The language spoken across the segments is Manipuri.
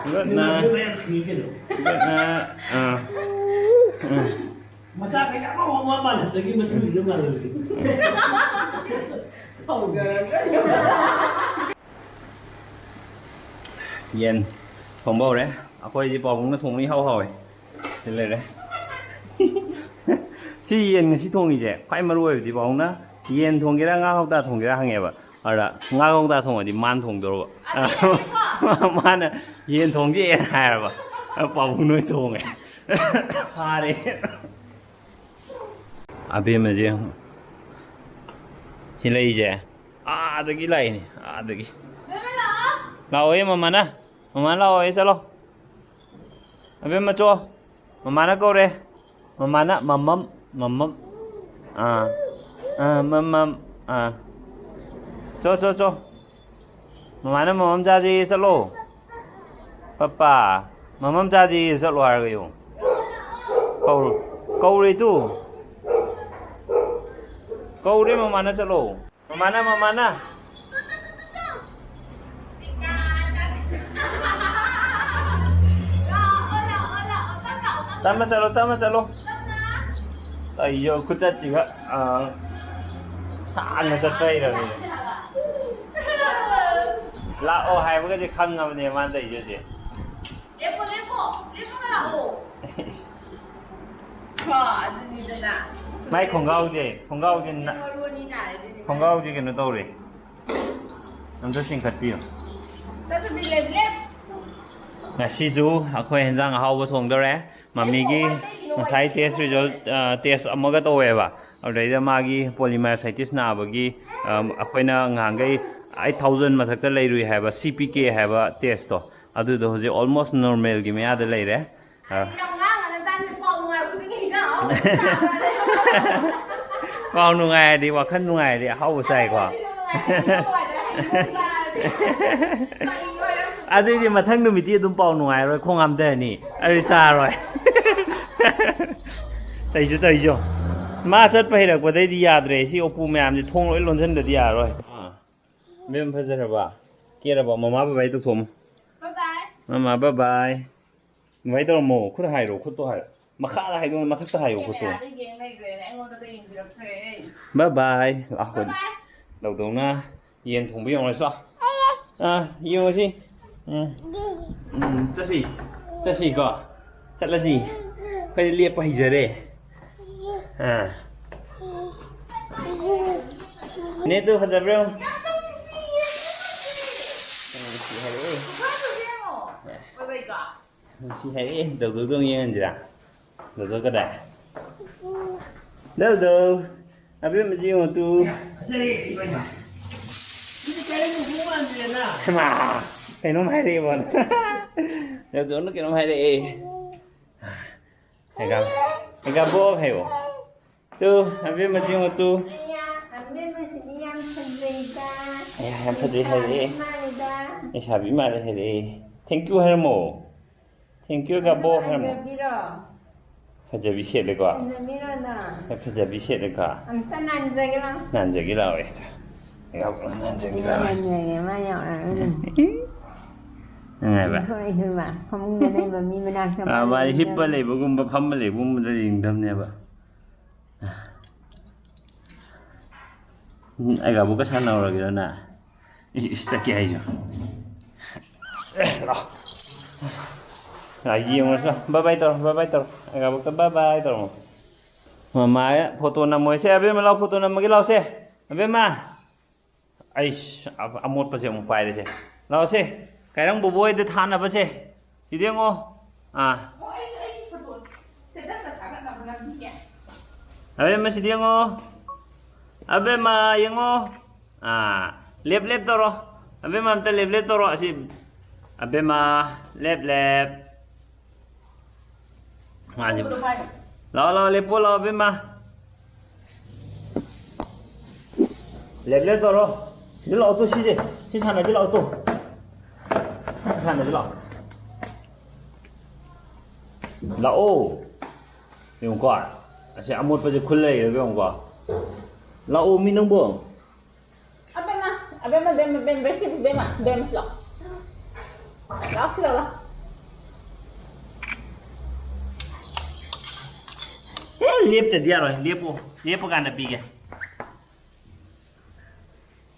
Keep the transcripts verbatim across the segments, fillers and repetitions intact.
Good night. Good night. ꯑꯥ꯫ ꯃꯆꯥ ꯀꯌꯥ ꯑꯃ ꯃꯃꯥ ꯃꯥꯟꯅꯗꯒꯤ ꯃꯆꯨꯁꯤꯗ ꯃꯥꯟꯅꯕꯁꯦ꯫ ꯌꯦꯟ ꯊꯣꯡꯕ ꯍꯧꯔꯦ꯫ ꯑꯩꯈꯣꯏꯗꯤ ꯄꯥꯕꯨꯡꯅ ꯊꯣꯡꯕ ꯏꯍꯥꯎ ꯍꯥꯎꯋꯦ꯫ ꯁꯤ ꯂꯩꯔꯦ꯫ ꯁꯤ ꯌꯦꯟ ꯉꯁꯤ ꯊꯣꯡꯉꯤꯁꯦ ꯈ꯭ꯋꯥꯏ ꯃꯔꯨ ꯑꯣꯏꯕꯗꯤ ꯄꯥꯕꯨꯡꯅ ꯌꯦꯟ ꯊꯣꯡꯒꯦꯔꯥ ꯉꯥ ꯀꯧꯇꯥ ꯊꯣꯡꯒꯦꯔꯥ ꯍꯪꯉꯦꯕ꯫ ꯑꯗ ꯉꯥ ꯀꯧꯇꯥ ꯊꯣꯡꯉꯗꯤ ꯃꯥꯅ ꯊꯣꯡꯗꯧꯔꯕ꯫ ꯃꯥꯅ ꯌꯦꯟ ꯊꯣꯡꯁꯦꯅ ꯍꯥꯏꯔꯕ꯫ ꯑꯗ ꯄꯥꯕꯨꯡꯅ ꯑꯣꯏꯅ ꯊꯣꯡꯉꯦ꯫ ꯐꯥꯔꯦ꯫ ꯑꯕꯦꯝꯃꯁꯦ ꯌꯦꯡꯉꯨ꯫ ꯁꯤ ꯂꯩꯁꯦ ꯑꯥꯗꯒꯤ ꯂꯥꯛꯏꯅꯦ, ꯑꯥꯗꯒꯤ꯫ ꯂꯥꯛꯑꯣꯌꯦ ꯃꯃꯥꯅ꯫ ꯃꯃꯥꯅ ꯂꯥꯛꯑꯣꯌꯦ, ꯆꯠꯂꯣ꯫ ꯑꯕꯦꯝꯃ ꯆꯣ꯫ ꯃꯃꯥꯅ ꯀꯧꯔꯦ꯫ ꯃꯃꯥꯅ ꯃꯃꯝ, ꯃꯃꯝ꯫ ꯑꯥ꯫ ꯑꯥ, ꯃꯃꯝ꯫ ꯑꯥ꯫ ꯆꯣ, ꯆꯣ, ꯆꯣ꯫ ꯃꯃꯥꯅ ꯃꯃꯝ ꯆꯥꯁꯦꯌꯦ, ꯆꯠꯂꯣ꯫ ꯄꯞꯄꯥ, ꯃꯃꯝ ꯆꯥꯁꯦꯌꯦ, ꯆꯠꯂꯣ ꯍꯥꯏꯔꯒ ꯌꯦꯡꯉꯨ꯫ ꯀꯧꯔꯨ-, ꯀꯧꯔꯦ ꯇꯨ꯫ ꯀꯧꯔꯦ ꯃꯃꯥꯅ, ꯆꯠꯂꯣ꯫ ꯃꯃꯥꯅ, ꯃꯃꯥꯅ꯫ ꯇꯞꯅ ꯆꯠꯂꯣ, ꯇꯞꯅ ꯆꯠꯂꯣ꯫ ꯑꯩꯌꯣ, ꯈꯨꯆꯠꯁꯤꯒ꯫ ꯑꯥ, ꯁꯥꯡꯅ ꯆꯠꯄ ꯍꯩꯔꯕꯅꯦ꯫ ꯂꯥꯛꯑꯣ ꯍꯥꯏꯕꯒꯁꯦ ꯈꯪꯉꯕꯅꯦ ꯃꯥꯅ ꯇꯧꯔꯤꯁꯦ ꯍꯧꯖꯤꯛ꯫ ꯂꯦꯞꯄꯣ, ꯂꯦꯞꯄꯣ꯫ ꯂꯦꯞꯄꯒ ꯂꯥꯛꯑꯣ꯫ ꯀꯣ, ꯑꯗꯨꯅꯤꯗꯅ꯫ ꯃꯥꯏ ꯈꯣꯡꯒ꯭ꯔꯥꯎꯁꯦ, ꯈꯣꯡꯒ꯭ꯔꯥꯎꯁꯦ ꯅ-, ꯃꯔꯣꯟꯅꯤ ꯇꯥꯔꯦ ꯑꯗꯨꯅꯤ꯫ ꯈꯣꯡꯒ꯭ꯔꯥꯎꯁꯦ ꯀꯩꯅꯣ ꯇꯧꯔꯦ꯫ ꯑꯝꯇ ꯆꯤꯡꯈꯠꯄꯤꯌꯨ꯫ ꯆꯠꯇꯕꯤ ꯂꯩꯕ ꯂꯦꯞ꯫ ꯉꯁꯤꯁꯨ ꯑꯩꯈꯣꯏ ꯍꯦꯟꯖꯥꯡ ꯑꯍꯥꯎꯕ ꯊꯣꯡꯗꯧꯔꯦ꯫ ꯃꯃꯤꯒꯤ ꯉꯁꯥꯏ test result, ꯑ, test ꯑꯃꯒ ꯇꯧꯋꯦꯕ꯫ ꯑꯗꯨꯗꯩꯗ ꯃꯥꯒꯤ polymyositis ꯅꯥꯕꯒꯤ, ꯑ, ꯑꯩꯈꯣꯏꯅ ꯉꯍꯥꯟꯈꯩ eight thousand ꯃꯊꯛꯇ ꯂꯩꯔꯨꯏ ꯍꯥꯏꯕ C P K ꯍꯥꯏꯕ test ꯇꯣ꯫ ꯑꯗꯨꯗꯣ ꯍꯧꯖꯤꯛ almost normalꯒꯤ ꯃꯌꯥꯗ ꯂꯩꯔꯦ꯫ ꯑ꯫ ꯌꯥꯝ ꯉꯥꯡꯉꯅꯨ, ꯇꯥꯅꯤꯡꯗꯦ꯫ ꯄꯥꯎ ꯅꯨꯡꯉꯥꯏꯕ ꯈꯨꯗꯤꯡꯒꯤ ꯍꯤꯟꯖꯥꯡ ꯑꯍꯥꯎꯕ ꯆꯥꯕ꯭ꯔꯥ? ꯄꯥꯎ ꯅꯨꯡꯉꯥꯏꯔꯗꯤ, ꯋꯥꯈꯜ ꯅꯨꯡꯉꯥꯏꯔꯗꯤ ꯑꯍꯥꯎꯕ ꯆꯥꯏꯀꯣ꯫ ꯋꯥꯈꯜ ꯅꯨꯡꯉꯥꯏꯔꯗꯤ ꯍꯤꯟꯖꯥꯡ ꯆꯥꯔꯗꯤ꯫ ꯀꯔꯤ ꯑꯣꯏꯔꯝ-, ꯑꯗꯨꯏꯗꯤ ꯃꯊꯪ ꯅꯨꯃꯤꯠꯇꯤ ꯑꯗꯨꯝ ꯄꯥꯎ ꯅꯨꯡꯉꯥꯏꯔꯔꯣꯏ, ꯈꯣꯡ ꯍꯥꯝꯊꯔꯅꯤ꯫ ꯑꯗꯨꯗꯤ ꯆꯥꯔꯣꯏ꯫ ꯇꯧꯏꯁꯦ, ꯇꯧꯏꯁꯦ꯫ ꯃꯥ ꯆꯠꯄ ꯍꯩꯔꯛꯄꯗꯩꯗꯤ ꯌꯥꯗ꯭ꯔꯦ꯫ ꯁꯤ ꯎꯄꯨ ꯃꯌꯥꯝꯁꯦ ꯊꯣꯡ ꯂꯣꯏ ꯂꯣꯟꯁꯤꯟꯗꯗꯤ ꯌꯥꯔꯔꯣꯏ꯫ ꯑꯥ꯫ ꯃꯦꯝ ꯐꯖꯔꯕ? ꯀꯦꯔꯕ? ꯃꯃꯥ ꯕꯕꯥꯒꯤ ꯇꯧꯊꯣꯛꯑꯝꯃꯣ꯫ ꯃꯃꯥ, bye bye꯫ ꯑꯗꯨꯃꯥꯏꯅ ꯇꯧꯔꯝꯃꯣ꯫ ꯈꯨꯠ ꯍꯥꯏꯔꯣ, ꯈꯨꯠꯇꯣ ꯍꯥꯏꯔꯣ꯫ ꯃꯈꯥꯗ ꯍꯥꯏꯗꯣꯛꯑꯣ, ꯃꯊꯛꯇ ꯍꯥꯏꯌꯣ ꯈꯨꯠꯇꯣ꯫ ꯀꯦꯃꯦꯔꯥꯗ ꯌꯦꯡ ꯂꯩꯈ꯭ꯔꯦꯅꯦ, ꯑꯩꯉꯣꯟꯗꯒ ꯌꯦꯡꯕꯤꯔꯛꯇ꯭ꯔꯦ꯫ Bye bye꯫ ꯂꯥꯛꯈꯣ꯫ Bye bye꯫ ꯗꯧꯗꯧꯅ ꯌꯦꯟ ꯊꯣꯡꯕ ꯌꯦꯡꯉꯨꯔꯁꯤ ꯂꯥꯛꯑꯣ꯫ ꯑꯥ, ꯌꯦꯡꯉꯨꯁꯤ꯫ ꯎꯝ꯫ ꯎꯝ, ꯆꯠꯁꯤ꯫ ꯆꯠꯁꯤꯀꯣ꯫ ꯆꯠꯂꯁꯤ꯫ ꯑꯩꯈꯣꯏꯗꯤ ꯂꯦꯞꯄ ꯍꯩꯖꯔꯦ꯫ ꯑꯥ꯫ ꯅꯦꯠꯇꯨ ꯐꯖꯕ꯭ꯔꯣ? ꯅꯨꯡꯁꯤ ꯍꯥꯏꯔꯛꯑꯦ꯫ ꯅꯨꯡꯁꯤ ꯍꯥꯏꯔꯛꯑꯦ꯫ ꯗꯧꯗꯧꯗꯣ ꯑꯃꯨꯛ ꯌꯦꯡꯍꯟꯁꯤꯔꯥ? ꯗꯧꯗꯧ ꯀꯗꯥꯏ? ꯗꯧꯗꯧ꯫ ꯑꯕꯦꯝꯃꯁꯤ ꯌꯦꯡꯉꯨ ꯇꯨ꯫ ꯍꯩꯃꯥ! ꯀꯩꯅꯣꯝ ꯍꯥꯏꯔꯛꯑꯦꯕꯣ꯫ ꯗꯧꯗꯧꯅ ꯀꯩꯅꯣꯝ ꯍꯥꯏꯔꯛꯑꯦ꯫ ꯍꯩꯒꯥ-, ꯍꯩꯒꯥꯕꯣꯛ ꯍꯥꯏꯌꯣ꯫ ꯇꯨ, ꯑꯕꯦꯝꯃꯁꯤ ꯌꯦꯡꯉꯣ ꯇꯨ꯫ ꯑꯌꯥ, ꯑꯕꯦꯝꯃꯁꯤꯗꯤ ꯌꯥꯝ ꯐꯖꯩꯗ꯫ ꯑꯌꯥ, ꯌꯥꯝ ꯐꯖꯩ ꯍꯥꯏꯔꯛꯑꯦ꯫ ꯂꯩꯁꯥꯕꯤ ꯃꯥꯜꯂꯦꯗ꯫ ꯂꯩꯁꯥꯕꯤ ꯃꯥꯜꯂꯦ ꯍꯥꯏꯔꯛꯑꯦ꯫ Thank you ꯍꯥꯏꯔꯝꯃꯣ꯫ Thank you, ꯍꯩꯒꯥꯕꯣꯛ ꯍꯥꯏꯔꯝꯃꯣ꯫ ꯐꯖꯕꯤꯔꯣ? ꯐꯖꯕꯤ ꯁꯦꯠꯂꯦꯀꯣ꯫ ꯐꯖꯕꯤꯔꯣ ꯅꯪ? ꯑꯦ, ꯐꯖꯕꯤ ꯁꯦꯠꯂꯦꯀꯣ꯫ ꯑꯝꯇ ꯅꯥꯟꯖꯒꯦ ꯂꯥꯎ꯫ ꯅꯥꯟꯖꯒꯦ ꯂꯥꯎ, ꯑꯦ꯫ ꯍꯩꯒꯥꯕꯣꯛ ꯅꯥꯟꯖꯒꯦ ꯑꯩꯅ ꯂꯥꯎ꯫ ꯅꯥꯟꯖꯒꯦ, ꯃꯥ ꯌꯥꯎꯔꯒ ꯑꯗꯨꯝ꯫ ꯅꯨꯡꯉꯥꯏꯕ? ꯏꯟꯊꯣꯔꯛꯏꯁꯤꯕ, ꯐꯃꯨꯡꯗ ꯂꯩꯕ ꯃꯤ ꯃꯅꯥꯛꯇ ꯑꯥ, ꯃꯥ ꯃꯥꯗꯤ ꯍꯤꯞꯄ ꯌꯦꯡꯗꯕ꯫ ꯂꯩꯕꯒꯨꯝꯕ, ꯐꯝꯃ ꯂꯩꯕꯒꯨꯝꯕꯗ ꯌꯦꯡꯗꯕꯅꯦꯕ꯫ ꯎꯝ, ꯑꯩꯒ ꯑꯃꯨꯛꯀ ꯁꯥꯟꯅꯍꯧꯔꯒꯦꯔꯣ ꯅꯪ? ꯏ-, ꯏꯁ, ꯆꯠꯀꯦ ꯍꯥꯏꯁꯨ꯫ ꯑꯦ, ꯂꯥꯛꯑꯣ꯫ ꯂꯥꯛꯑꯣ, ꯌꯦꯡꯉꯨꯔꯁꯤ ꯂꯥꯛꯑꯣ꯫ Bye bye ꯇꯧꯔꯣ, bye bye ꯇꯧꯔꯣ꯫ ꯑꯩꯒ ꯑꯃꯨꯛꯀ bye bye ꯇꯧꯔꯣ꯫ ꯃꯃꯥ photo ꯅꯝꯃꯣꯏꯁꯦ꯫ ꯑꯕꯦꯝꯃ, ꯂꯥꯎ, photo ꯅꯝꯃꯒꯦ ꯂꯥꯎꯁꯦ꯫ ꯑꯕꯦꯝꯃ꯫ ꯑꯩꯁ, ꯑ-, ꯑꯃꯣꯠꯄꯁꯦ ꯑꯃꯨꯛ ꯄꯥꯏꯔꯦꯁꯦ꯫ ꯂꯥꯛꯑꯣꯁꯦ, ꯀꯥꯏꯔꯪ ꯕꯣꯕꯣ ꯍꯣꯏꯗ ꯊꯥꯅꯕꯁꯦ꯫ ꯁꯤꯗ ꯌꯦꯡꯉꯣ꯫ ꯑꯥ꯫ ꯑꯕꯦꯝꯃ, ꯁꯤꯗ ꯌꯦꯡꯉꯣ꯫ ꯑꯕꯦꯝꯃ, ꯌꯦꯡꯉꯣ꯫ ꯑꯥ, ꯂꯦꯞ ꯂꯦꯞ ꯇꯧꯔꯣ꯫ ꯑꯕꯦꯝꯃ, ꯑꯝꯇ ꯂꯦꯞ ꯂꯦꯞ ꯇꯧꯔꯣ꯫ ꯑꯁꯤ, ꯑꯕꯦꯝꯃ, ꯂꯦꯞ ꯂꯦꯞ꯫ ꯃꯥꯁꯦ꯫ ꯂꯥꯛꯑꯣ, ꯂꯥꯛꯑꯣ, ꯂꯦꯞꯄꯣ, ꯂꯥꯛꯑꯣ, ꯏꯕꯦꯝꯃ꯫ ꯂꯦꯞ, ꯂꯦꯞ ꯇꯧꯔꯣ꯫ ꯁꯤꯗ ꯂꯥꯛꯑꯣ ꯇꯨ, ꯁꯤꯁꯦ꯫ ꯁꯤ ꯁꯥꯟꯅꯁꯤ ꯂꯥꯛꯑꯣ ꯇꯨ꯫ ꯁꯤ ꯁꯥꯟꯅꯁꯤ ꯂꯥꯛꯑꯣ꯫ ꯂꯥꯛꯑꯣ꯫ ꯌꯦꯡꯉꯨꯀꯣ꯫ ꯑꯁꯤ ꯑꯃꯣꯠꯄꯁꯦ ꯈꯨꯜ ꯂꯩꯔꯒ ꯌꯦꯡꯉꯨꯀꯣ꯫ ꯂꯥꯛꯑꯣ ꯃꯤ ꯅꯪꯕꯣ꯫ ꯑꯕꯦꯝꯃ, ꯑꯕꯦꯝꯃ, ꯑꯕꯦꯝꯃ, ꯑꯕꯦꯝꯃ, ꯁꯤ ꯑꯕꯦꯝꯃ, ꯑꯕꯦꯝꯃ, ꯁꯤ ꯂꯥꯛꯑꯣ꯫ ꯂꯥꯛꯑꯣ, ꯁꯤ ꯂꯥꯛꯑꯣ, ꯂꯥꯛꯑꯣ꯫ ꯑꯦ, ꯂꯦꯞꯇꯗꯤ ꯌꯥꯔꯣꯏ꯫ ꯂꯦꯞꯄꯣ꯫ ꯂꯦꯞꯄ ꯀꯥꯟꯗ ꯄꯤꯒꯦ꯫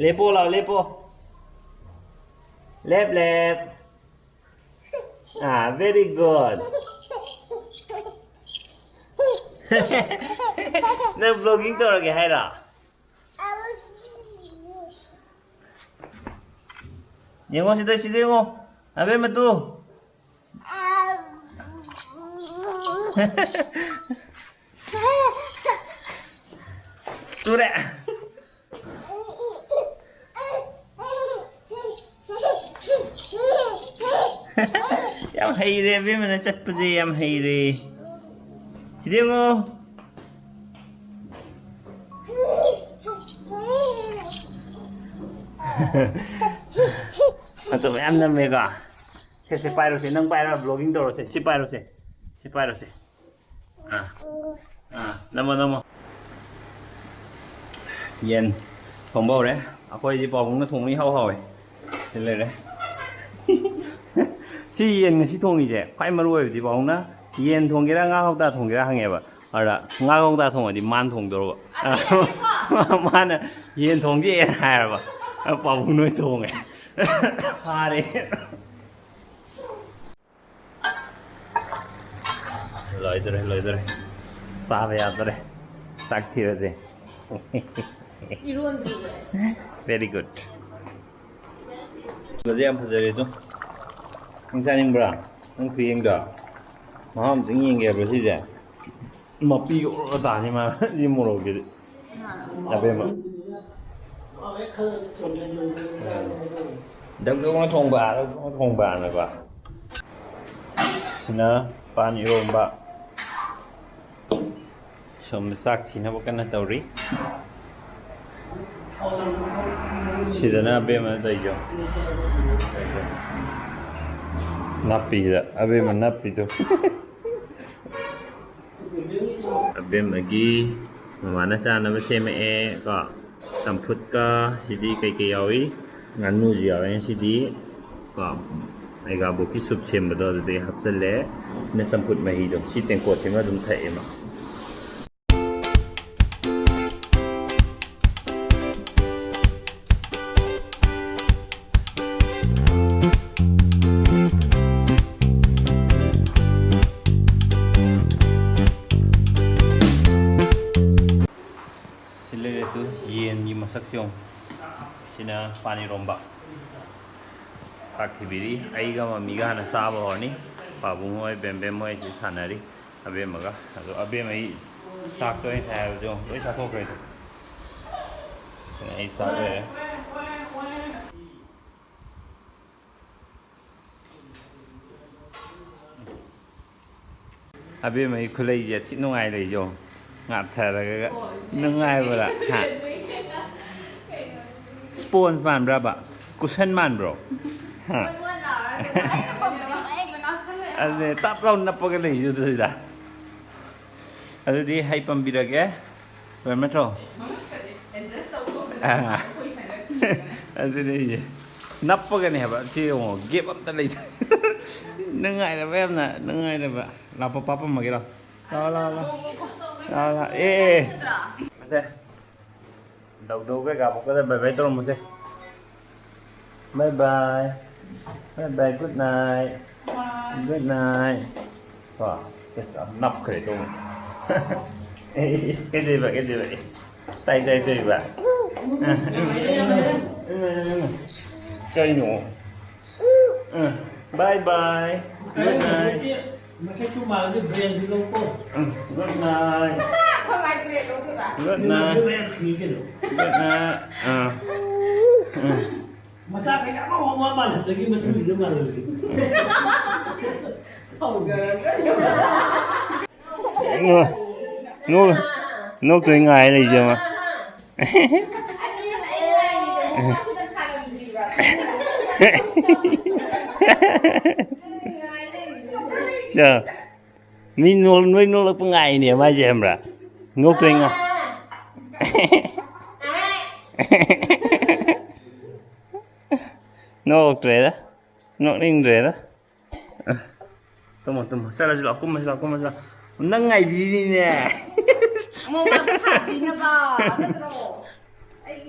ꯂꯦꯞꯄꯣ, ꯂꯥꯛꯑꯣ, ꯂꯦꯞꯄꯣ꯫ ꯂꯦꯞ, ꯂꯦꯞ꯫ ꯑꯥ, very good꯫ ꯅꯪ vlogging ꯇꯧꯔꯒꯦ ꯍꯥꯏꯔꯣ? ꯌꯦꯡꯉꯣ ꯁꯤꯗ, ꯁꯤꯗ ꯌꯦꯡꯉꯣ꯫ ꯑꯕꯦꯝꯃ ꯇꯨ꯫ ꯇꯨꯔꯦ꯫ ꯌꯥꯝ ꯍꯩꯔꯦ, ꯑꯕꯦꯝꯃꯅ ꯆꯠꯄꯁꯦ ꯌꯥꯝ ꯍꯩꯔꯦ꯫ ꯁꯤꯗ ꯌꯦꯡꯉꯣ꯫ ꯃꯇꯧ ꯃꯌꯥꯝ ꯅꯝꯃꯦꯀꯣ꯫ ꯁꯦ, ꯁꯦ, ꯄꯥꯏꯔꯣꯁꯦ꯫ ꯅꯪ ꯄꯥꯏꯔꯣ, vlogging ꯇꯧꯔꯣꯁꯦ꯫ ꯁꯤ ꯄꯥꯏꯔꯣꯁꯦ꯫ ꯁꯤ ꯄꯥꯏꯔꯣꯁꯦ꯫ ꯑꯥ꯫ ꯑꯥ, ꯅꯝꯃꯣ, ꯅꯝꯃꯣ꯫ ꯌꯦꯟ ꯊꯣꯡꯕ ꯍꯧꯔꯦ꯫ ꯑꯩꯈꯣꯏꯗꯤ ꯄꯥꯕꯨꯡꯅ ꯊꯣꯡꯕ ꯏꯍꯥꯎ ꯍꯥꯎꯋꯦ꯫ ꯁꯤ ꯂꯩꯔꯦ꯫ ꯁꯤ ꯌꯦꯟ ꯉꯁꯤ ꯊꯣꯡꯉꯤꯁꯦ ꯈ꯭ꯋꯥꯏ ꯃꯔꯨ ꯑꯣꯏꯕꯗꯤ ꯄꯥꯕꯨꯡꯅ ꯌꯦꯟ ꯊꯣꯡꯒꯦꯔꯥ ꯉꯥ ꯀꯧꯇꯥ ꯊꯣꯡꯒꯦꯔꯥ ꯍꯪꯉꯦꯕ꯫ ꯑꯗ ꯉꯥ ꯀꯧꯇꯥ ꯊꯣꯡꯉꯗꯤ ꯃꯥꯅ ꯊꯣꯡꯗꯧꯔꯕ꯫ ꯃꯥꯅ ꯌꯦꯟ ꯊꯣꯡꯒꯦꯅ ꯍꯥꯏꯔꯕ꯫ ꯄꯥꯕꯨꯡꯅ ꯑꯣꯏꯅ ꯊꯣꯡꯉꯦ꯫ ꯐꯥꯔꯦ꯫ ꯂꯣꯏꯗꯣꯔꯦ, ꯂꯣꯏꯗꯣꯔꯦ꯫ ꯆꯥꯕ ꯌꯥꯗꯣꯔꯦ꯫ ꯆꯥꯛ ꯊꯤꯔꯁꯦ꯫ ꯏꯔꯣꯟꯗ꯭ꯔꯤꯕ꯫ Very good꯫ ꯐꯖꯩ, ꯌꯥꯝ ꯐꯖꯔꯦ ꯑꯗꯣ꯫ ꯅꯪ ꯆꯥꯅꯤꯡꯕ꯭ꯔꯥ? ꯅꯪ ꯈꯨꯌꯦꯡꯗꯣ꯫ ꯃꯍꯥꯎ ꯑꯝꯇꯪ ꯌꯦꯡꯒꯦ ꯍꯥꯏꯕ꯭ꯔꯣ ꯁꯤꯁꯦ? ꯃꯄꯤꯒ ꯑꯣꯔ ꯇꯥꯅꯤ ꯃꯥ ꯁꯤ ꯃꯣꯔꯣꯛꯁꯤꯗꯤ꯫ ꯑꯕꯦꯝꯃ꯫ ꯗꯛ ꯗꯛꯅ ꯊꯣꯡꯕ, ꯗꯛ ꯗꯛꯅ ꯊꯣꯡꯕꯅꯀꯣ꯫ ꯁꯤꯅ ꯄꯥꯟ ꯏꯔꯣꯝꯕ꯫ ꯁꯣꯝꯗ ꯆꯥꯛ ꯊꯤꯅꯕ ꯀꯟꯅ ꯇꯧꯔꯤ꯫ ꯁꯤꯗꯅ ꯑꯕꯦꯝꯃꯅ ꯇꯧꯔꯤꯁꯦ꯫ ꯅꯥꯞꯄꯤꯁꯤꯗ ꯑꯕꯦꯝꯃ ꯅꯞꯄꯤꯗꯣ꯫ ꯑꯕꯦꯝꯃꯒꯤ ꯃꯃꯥꯅ ꯆꯥꯅꯕ ꯁꯦꯝꯃꯛꯑꯦ ꯀꯣ꯫ ꯆꯝꯐꯨꯠꯀ ꯁꯤꯗꯤ ꯀꯩꯀꯩ ꯌꯥꯎꯏ? ꯉꯥꯅꯨꯁꯨ ꯌꯥꯎꯋꯦ ꯉꯁꯤꯗꯤ ꯀꯣ꯫ ꯑꯩꯒꯥꯕꯣꯛꯀꯤ ꯁꯨꯞ ꯁꯦꯝꯕꯗꯣ ꯑꯗꯨꯗꯩ ꯍꯥꯞꯆꯜꯂꯦ꯫ ꯁꯤꯅ ꯆꯝꯐꯨꯠ ꯃꯍꯤꯗꯣ, ꯁꯤ ꯇꯦꯡꯀꯣꯠꯁꯤꯃ ꯑꯗꯨꯝ ꯊꯛꯑꯦ ꯃꯥ꯫ ꯁꯤ ꯂꯩꯔꯦ ꯑꯗꯨ ꯌꯦꯟꯒꯤ ꯃꯁꯛꯁꯤ ꯌꯦꯡꯉꯨ꯫ ꯁꯤꯅ ꯄꯥꯟ ꯏꯔꯣꯝꯕ꯫ ꯆꯥꯛ ꯊꯤꯕꯤꯔꯤ꯫ ꯑꯩꯒ ꯃꯃꯤꯒ ꯍꯥꯟꯅ ꯆꯥꯕ ꯍꯧꯔꯅꯤ꯫ ꯄꯥꯕꯨꯡ ꯍꯣꯏ, ꯕꯦꯝꯕꯦꯝ ꯍꯣꯏ ꯁꯤ ꯁꯥꯟꯅꯔꯤ꯫ ꯑꯕꯦꯝꯃꯒ꯫ ꯑꯗꯣ ꯑꯕꯦꯝꯃ ꯑꯩ ꯆꯥꯛꯇꯣ ꯑꯩ ꯉꯁꯥꯏ ꯍꯥꯏꯕꯗꯣ ꯂꯣꯏ ꯆꯥꯊꯣꯛꯈ꯭ꯔꯦ ꯑꯗꯣ꯫ ꯁꯤꯅ ꯑꯩ ꯆꯥꯛ ꯂꯩꯔꯦ꯫ ꯑꯕꯦꯝꯃꯒꯤ ꯈꯨꯂꯩꯁꯦ ꯊꯤ ꯅꯨꯡꯉꯥꯏ ꯂꯩꯖꯣ꯫ ꯉꯥꯞꯊꯔꯒ ꯅꯨꯡꯉꯥꯏꯕ꯭ꯔꯥ? ꯍꯥ? ꯁ꯭ꯄꯣꯟꯖ ꯃꯥꯟꯕ꯭ꯔꯕ? ꯀꯨꯁꯟ ꯃꯥꯟꯕ꯭ꯔꯣ? ꯍꯥ? ꯑꯗꯨꯅꯦ, ꯇꯞ ꯂꯥꯎ ꯅꯞꯄꯒ ꯂꯩꯖꯣ ꯑꯗꯨꯗ꯫ ꯑꯗꯨꯗꯤ ꯍꯩ ꯄꯥꯝꯕꯤꯔꯒꯦ꯫ ꯂꯣꯏꯔꯝ ꯅꯠꯇ꯭ꯔꯣ? ꯑꯥ꯫ ꯑꯗꯨꯅꯦ ꯑꯩꯁꯦ꯫ ꯅꯞꯄꯒꯅꯦ ꯍꯥꯏꯕ꯫ ꯁꯤ ꯌꯦꯡꯉꯣ, ꯒꯦꯞ ꯑꯝꯇ ꯂꯩꯇꯦ꯫ ꯅꯨꯡꯉꯥꯏꯔꯕ, ꯌꯥꯝꯅ ꯅꯨꯡꯉꯥꯏꯔꯕ꯫ ꯂꯥꯛꯄ ꯄꯥꯄꯝꯃꯒꯦ ꯂꯥꯎ꯫ ꯂꯥꯎ, ꯂꯥꯎ, ꯂꯥꯎ꯫ ꯂꯥꯎ, ꯂꯥꯎ꯫ ꯑꯦ, ꯑꯦ꯫ ꯃꯁꯦ꯫ ꯗꯧꯗꯧꯒ ꯒꯥꯕꯣꯛꯀꯗ bye bye ꯇꯧꯔꯝꯃꯨꯁꯦ꯫ Bye bye. Bye bye, good night. Good night. ꯀꯣ, ꯁꯦ, ꯅꯞꯈ꯭ꯔꯦ ꯇꯧꯕ꯫ ꯑꯦ, ꯏꯁ, ꯏꯁ, ꯀꯩꯗꯧꯕ, ꯀꯩꯗꯧꯕ? ꯑꯦ, ꯇꯥꯏ, ꯇꯥꯏ, ꯇꯧꯕ꯫ ꯀꯩꯅꯣ? ꯎꯝ, bye bye. Good night. ꯃꯁꯛꯁꯨ ꯃꯥꯜꯂꯤ, brain ꯗꯤ ꯂꯧꯀꯣ꯫ ꯎꯝ, good night. ꯑꯩꯈꯣꯏ ꯃꯥꯏ brain ꯂꯧꯗꯣꯏꯕ? Good night. ꯅꯪ ꯃꯌꯥꯝ ꯁꯤꯅꯤ ꯀꯩꯅꯣ꯫ Good night. ꯑꯥ꯫ ꯎꯝ꯫ ꯃꯆꯥꯈꯩ ꯑꯃ ꯑꯃ ꯃꯥꯜꯍꯟꯗꯒꯤ ꯃꯆꯨꯁꯤꯗ ꯃꯥꯜꯍꯜꯂꯤ꯫ ꯁꯥꯎꯖꯔꯛꯀꯅꯤ꯫ ꯅꯣ-, ꯅꯣ-, ꯅꯣꯛꯇꯣꯏ ꯉꯥꯏ ꯂꯩꯖꯕ꯫ ꯌꯥ꯫ ꯃꯤ ꯅꯣꯛ-, ꯅꯣꯏ ꯅꯣꯛꯂꯛꯄ ꯉꯥꯏꯅꯦ ꯃꯥꯏꯁꯦ, ꯈꯪꯕ꯭ꯔꯥ? ꯅꯣꯛꯇꯣꯏ ꯉꯥꯏ꯫ ꯅꯣꯛꯇ꯭ꯔꯦꯗ꯫ ꯅꯣꯛꯅꯤꯡꯗ꯭ꯔꯦꯗ꯫ ꯇꯨꯝꯃꯣ, ꯇꯨꯝꯃꯣ꯫ ꯆꯠꯂꯁꯤ ꯂꯥꯛꯑꯣ, ꯀꯨꯝꯃꯁꯤ ꯂꯥꯛꯑꯣ, ꯀꯨꯝꯃꯁꯤ ꯂꯥꯛꯑꯣ꯫ ꯅꯪ ꯉꯥꯏꯕꯤꯔꯤꯅꯦ꯫ ꯑꯃꯨꯛ ꯃꯥꯗꯣ ꯊꯥꯕꯤꯅꯕ ꯅꯠꯇ꯭ꯔꯣ? ꯑꯩꯒꯤ